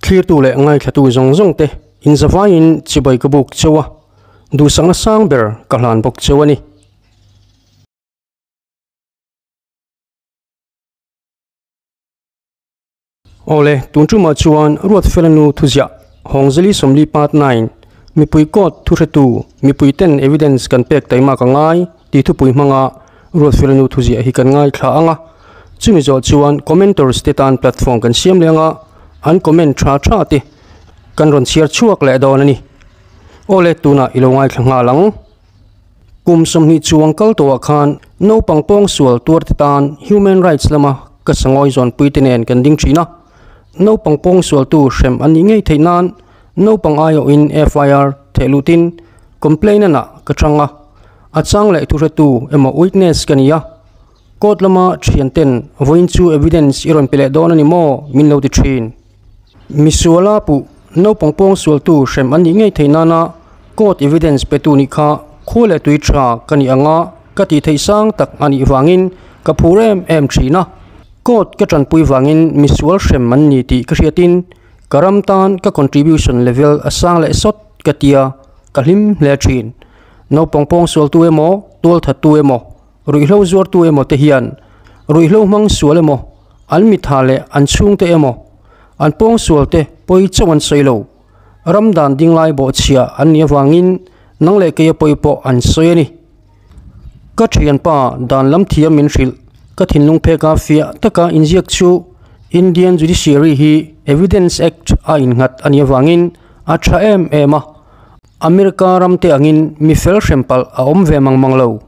Thlirtu leh ngaithlatu zawng zawng te inzavaiin chibai ka buk cheu a, duhsakna sang ber ka hlan bawk cheu a ni. Awle, tun tumah chuan Ruatfela nu thuziah Hawngzeli 40 Part 9, Mipui Court thuhretu, mipui ten evidence kan pek taima ka ngai tih thupui hmanga Ruatfela nu thuziah hi kan ngaithla ang a. Chumi zawh chuan commenters te tan platform kan siam leh ang a, an comment tha tha te kan rawn chhiar chhuak leh dawn a ni. Awle, tunah i lo ngaithla nghal ang. Kum 20 chuang kal tawhah khan naupang pawngsual tuarte tan human rights lama ka sangawi zawnpui te nen kan ding thin a. Naupang pawngsualtu hrem an nih ngei theih nan naupang aiawhin FIR theh lutin complainant ah ka chang a. A chang leh thuhretu emaw witness ka ni a. Court lama thian ten vawiin chu evidence i rawn pe leh dawn a ni maw min lo ti thin. Misuala puh naupang pawngsualtu hrem an nih ngei theih nana court evidence petu nih kha khua leh tui tha ka nih anga ka tih theih sang tak a nih vangin ka phur em em thin a. Court ka tanpui vangin misual hrem an ni tih ka hriatin ka ram tan ka contribution level a sang leh sawt ka tia ka hlim hle thin. Naupang pawngsualtu emaw tualthattu emaw Ruihhlo zuartu emaw te hian ruihhlo hmang sual emaw, an mitha leh an chhungte emaw, an pawngsual te pawi chauh an sawi lo. Ram dan dinglai bawhchhia an nih avangin nang leh keia pawi pawh an sawi a ni. Ka thianpa dan lam thiam min hrilh, ka thinlung pheka fiah taka inziak chu Indian Judiciary hi Evidence Act a innghat a nih avangin a tha em em a, America ram te angin mi fel hrem palh a awm ve mang mang lo.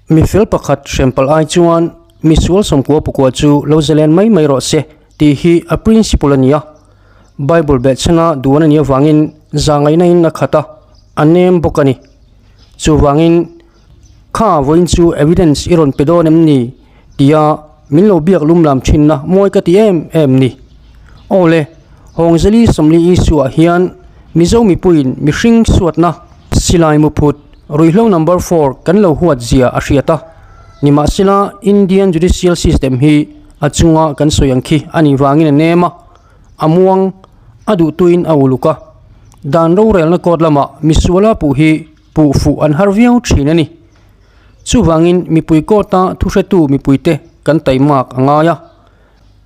Mi fel pakhat hrem palh ai chuan mi sual 90 pakua chu lo zalen mai mai rawh se tih hi a principle a ni a. Bible behchhana duan a nih avangin zahngaihna in a khat a, a nem bawk a ni. Chuvangin, Kha vawiin chu evidence i rawn pe dawn em ni? tia min lo biak lum lam thinna mawi ka ti em em ni. Awle, Hawngzeli 40 Isua hian Mizo mipuiin mihring suatna silai muphut ruihhlo number four kan lo huat zia a hriat a. Nimahsela, Indian judicial system hi a chunga kan sawi ang khi a nih vangin a nem a, a muang, a duhtuin a uluk a. Dan rorelna court lamah misuala puh hi puh fuh an har viau thin a ni. Chuvangin mipui court-a thuhretu mipuite kan taimak a ngai a.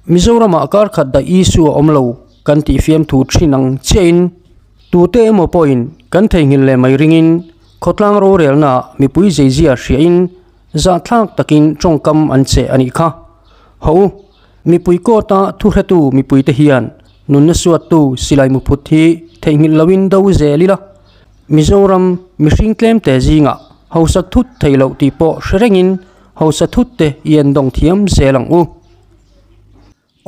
Mizoramah kar khat daih issue a awm lo kan tih fiamthu thin ang chiahin tute emaw pawhin kan theihnghilh leh mai ringin khawtlang rorelnaah mipui zeizia hriahin zahthlak takin tawngkam an che a nih kha. Ho u, mipui court-a thuhretu mipuite hian nunna suattu silai muphut hi theihnghilh loin do zel ila. Mizoram mihring tlemte zingah hausa thut theih loh tih pawh hre rengin hausa thut te i en dawng thiam zel ang u.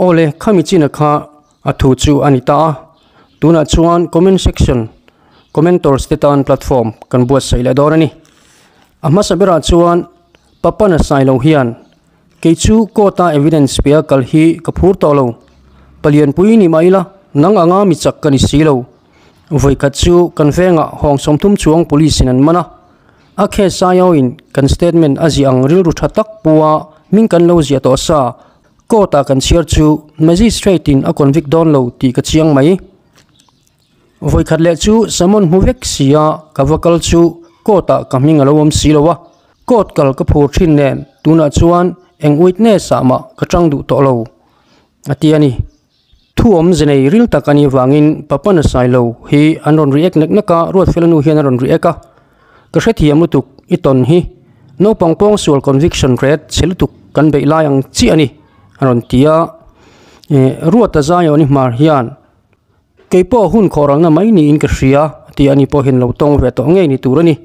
Awle, khami china kha a thu chu a ni ta a, tunah chuan comment section, commentors te tan platform kan buatsaih leh dawn a ni. A hmasa berah chuan Papana Sailo hian kei chu court a evidence pia kal hi ka phur tawh lo, palianpui ni mah ila nang anga mi chak ka ni si lo. Vawikhat chu kan vengah hawng 30 chuang police in an man a, A case aiawin kan statement a ziah ang rilru tha tak pua hming kan lo ziah tawh sa, court ah kan chhiar chu magistrate in a convict dawn lo tih ka chiang mai. Vawikhat leh chu summon hmu vek si a ka va kal chu court ah ka hming a lo awm si lo a, court kal ka phur thin nen tunah chuan eng witness ah mah ka tang duh tawh lo a ti a ni. Thu awmze nei ril tak a nih avangin Papa Nasailo hi an rawn react nek nek a, Ruatfela nu hian a rawn react a. Ka hrethiam lutuk i tawn hi naupang pawngsual conviction rate chhe lutuk kan beih lai ang chiah a ni a rawn ti a. Ruata Zaiawni hmar hian kei pawh hun khawhralna mai niin ka hria a ti a, ani pawh hian lo tawng ve tawh ngei ni tur a ni.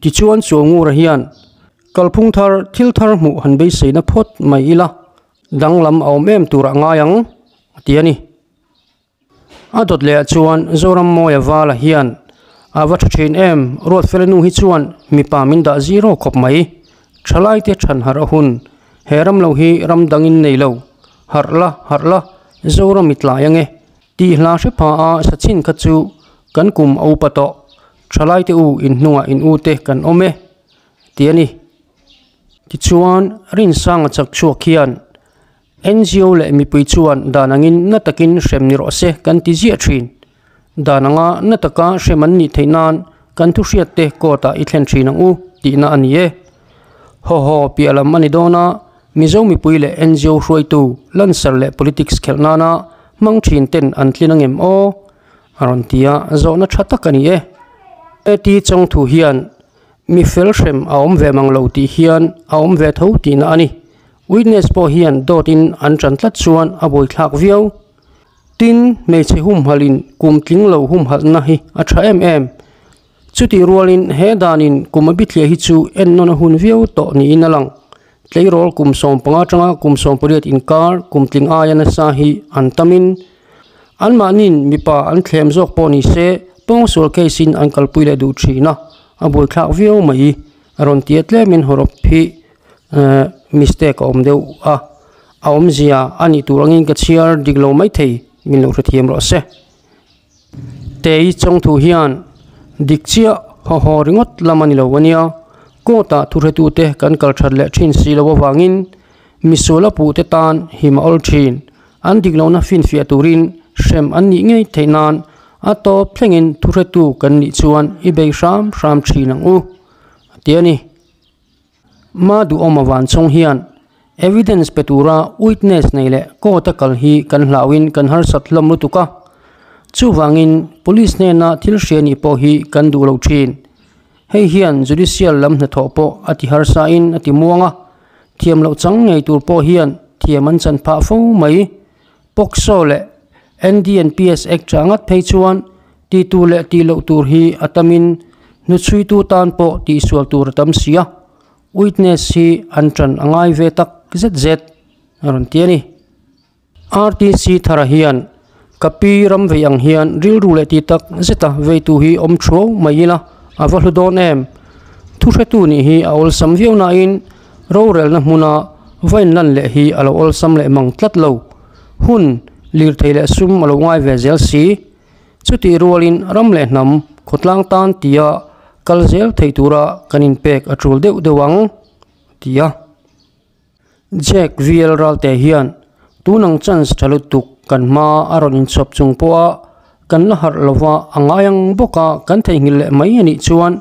Tichuan Chuangura hian kalphung thar thil thar hmuh han beiseina phawt mai ila. Danglam a awm em tur a ngai ang, a ti a ni. A dawt leh ah chuan Zoram Mawia Vala hian a va tha thin em, Ruatfela nu hi chuan mipa min dah zero khawp mai. Thalaite than harh a hun, he ram lo hi ram dangin nei lo, harh la, harh la, Zoram i tlai ange, tih hla hre pha a sachin kha chu kan kum a upa tawh, thalaite u in hnungah in ute kan awm e, ti a ni. Tichuan, Rinsanga chak chhuak hian NGO leh mipui chuan dan angin na takin hrem ni rawh se kan ti ziah thin. Dan anga na taka hrem an nih theih nan kan thu hriat te court ah i thlen thin ang u tihna a ni e. Haw haw piah lam a ni dawn a, Mizo mipui leh NGO hruaitu lansar leh politics khelh nana hmang thin ten an tlin angem aw? A rawn ti a, zawhna tha tak a ni e. AT Chawngthu hian Mi fel hrem a awm ve mang lo tih hian a awm ve tho tihna a ni. Witness pawh hian dawt in an ṭan tlat chuan a buaithlak viau. Tin, hmeichhe humhalh in kum tling lo humhalhna hi a ṭha em em. Chutih rualin he danin kum a bithliah hi chu ennawn a hun viau tawh niin a lang. Tleirawl kum 15 aṭanga kum 18 inkar kum tling aia nasa hi an tamin anmahniin mipa an thlem zawk pawh ni se pawngsual case in an kalpui leh duh ṭhin a, a buaithlak viau mai. A rawn tia tlemin hawrawp hi mistake a awm deuh a, a awmzia a nih tur angin ka chhiar dik lo maithei min lo hrethiam rawh se. Tei chawngthu hian dik chiah haw haw ringawt lam a ni lo a nia, court ah thuhretute kan kal that leh thin si lo avangin misual a puhte tan him a awl thin. An dik lohna finfiah turin hrem an nih ngei theih nan a tawp thlengin thuhretu kan nih chuan i bei hram hram thin ang u, a ti a ni. Ma duhawm avan chawng hian evidence pe tura witness nei leh court a kal hi kan hlauhin kan harsat hlawm lutuk a, chuvangin police hnena thil hria nih pawh hi kan duh lo thin. Hei hian judicial lam hnathawh pawh a ti harsa in a ti muang a, thiam loh chang ngei tur pawh hian thiam an chan phah fo mai. POCSO leh NDNPS Act ah ngat phei chuan ti tur leh tih loh tur hi a tamin hnuchhuitu tan pawh tihsual tur a tam si a, witness hi an tan a ngai ve tak zet zet a rawn ti a ni. RTC Thara hian ka pi ram vei ang hian rilru leh ti tak zeta veitu hi awm thuau mai ila a va hlu dawn em? Thuhretu nih hi a awlsam viau nain Rorelna hmuna va inlan leh hi a lo awlsam leh mang tlat lo. Hun, lirthei leh sum a lo ngai ve zel si. Chutih rualin ram leh hnam khawtlang tan tia kal zel thei tura kan inpek a tul deuh deuh ang, a ti a. Jack VL Ralte hian tunang chance tha lutuk kan hma a rawn inchhawp chung pawha kan la harh lova a ngai ang bawka kan theihnghilh leh mai a nih chuan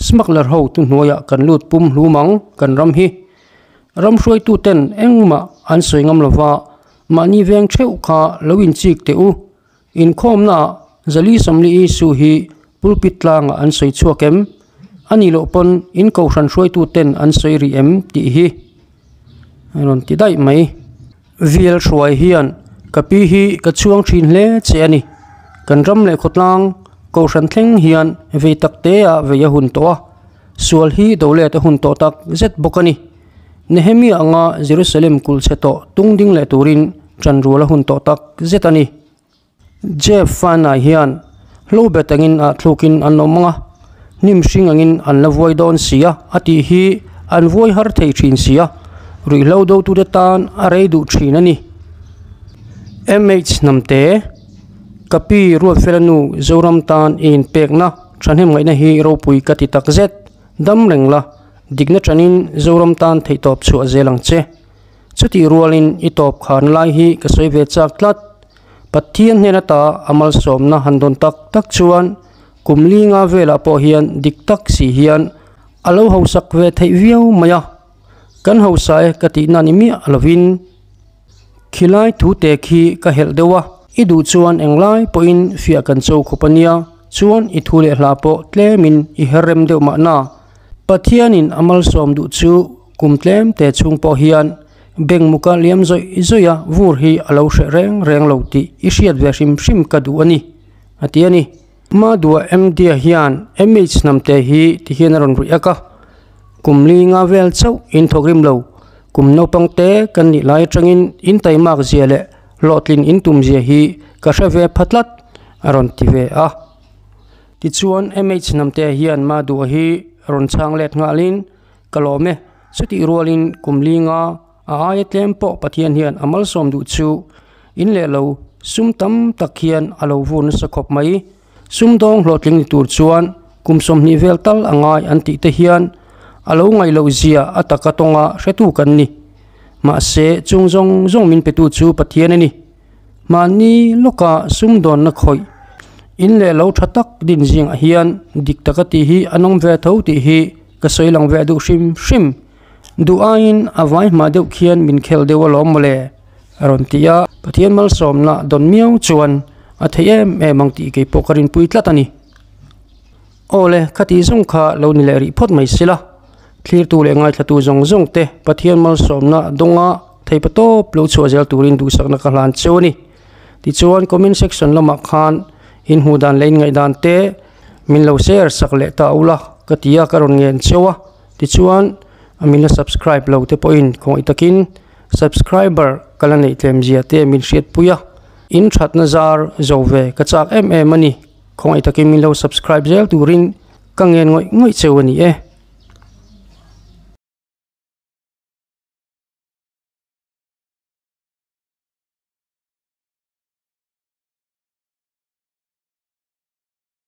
Smuggler ho tu hnuaiah kan lut pum hlum ang kan ram hi. Ram hruaitu ten engmah an sawi ngam lova mahni veng theuh kha lo inchik teh u. Inkhawmna ah Zali Samli Isu hi pulpit tlangah an sawi chhuak em? A nih loh pawn in kohhran hruaitu ten an sawi rih em tih hi a rawn ti daih mai. Vial hruai hian ka pi hi ka chhuang thin hle che a ni. Kan ram leh khawtlang kohhran thleng hian vei tak te ah vei a hun tawh a, sual hi do let a hun tawh tak zet bawk a ni. Nehemia anga Jerusalem kulh chhe tawh tung ding leh turin ṭanrual a hun tawh tak zet a ni. Jeff Fana hian hlo bet angin ah thlukin an awm ang a, hnim hring angin an la vuai dawn si a, a tih hi an vuai har thei thin si a, ruihhlo dotute tan a rei duh thin a ni. MH Hnamte, Ka pi Ruatfela nu Zoram tan i inpekna thahnem ngaihna hi ropui ka ti takzet, dam reng la, dikna tanin Zoram tan theihtawp chhuah zel ang che. Chutih rualin i tawp khan lai hi ka sawi ve chak tlat. Pathian hnen ata a malsawmna han dawn tak tak chuan kum linga velah pawh hian dik tak si hian a lo hausak ve theih viau mai a. Kan hausa e ka tihna ni miah lovin khilai thu te khi ka helh deuh a. I duh chuan englai pawhin fiah kan cho khawp a nia, chuan i thu leh hla pawh tlemin i her rem deuh mahna. Pathianin a malsawm duh chu kum tlem te chhung pawh hian beng muka liam zawih zawih a vur hi a lo hreh reng reng lo tih i hriat ve hrim hrim ka duh a ni, a ti a ni. Madua MD-a hian MH hnamte hi ti hian a rawn ruih ak a, kum li nga vel chauh in thawk rim lo, kum naupang te kan nih lai atangin in taimak zia leh hlawhtlin in tum zia hi ka hre ve pha tlat, a rawn ti ve a. Tichuan MH hnamte hian Madua hi rawn chhang let nghalin, Ka lawm e, chutih rualin kum linga a aia tlem pawh Pathian hian a malsawm duh chu in leh lo sum tam tak hian a lo vur nasa khawp mai. Sum dawng hlawhtling ni tur chuan kum 20 vel tal a ngai an tih te hian a lo ngaih loh zia a taka tawnga hretu kan ni. Mahse, chung zawng zawng min petu chu Pathian a ni. Mahni lawka sumdawnna khawih in leh lo tha tak din zingah hian dik taka tih hi an awm ve tho tih hi ka sawi lang ve duh hrim hrim. Duh aiin a vai hma deuh khian min khel deuh alawm mawle a rawn ti a. Pathian malsawmna dawn miau chuan a thei em em ang tih kei pawh ka rinpui tlat a ni. Aw le, khati zawng kha lo ni leh rih phawt mai sila. Thlirtu leh ngaithlatu zawng zawng te Pathian malsawmna dawnga theipa tawp lo chhuah zel turin duhsakna ka hlan cheu a ni. Tichuan comment section lamah khan in hmuh dan leh in ngaihdan te min lo share sak leh ta ula ka ti a ka rawn ngen cheu a. Tichuan min la subscribe lo te pawhin khawngaih takin subscriber ka la neih tlem zia te min hriatpui a. In thatna zar zo ve ka chak em em a ni. Khawngaih takin min lo subscribe zel turin ka ngen ngawih ngawih cheu a ni e.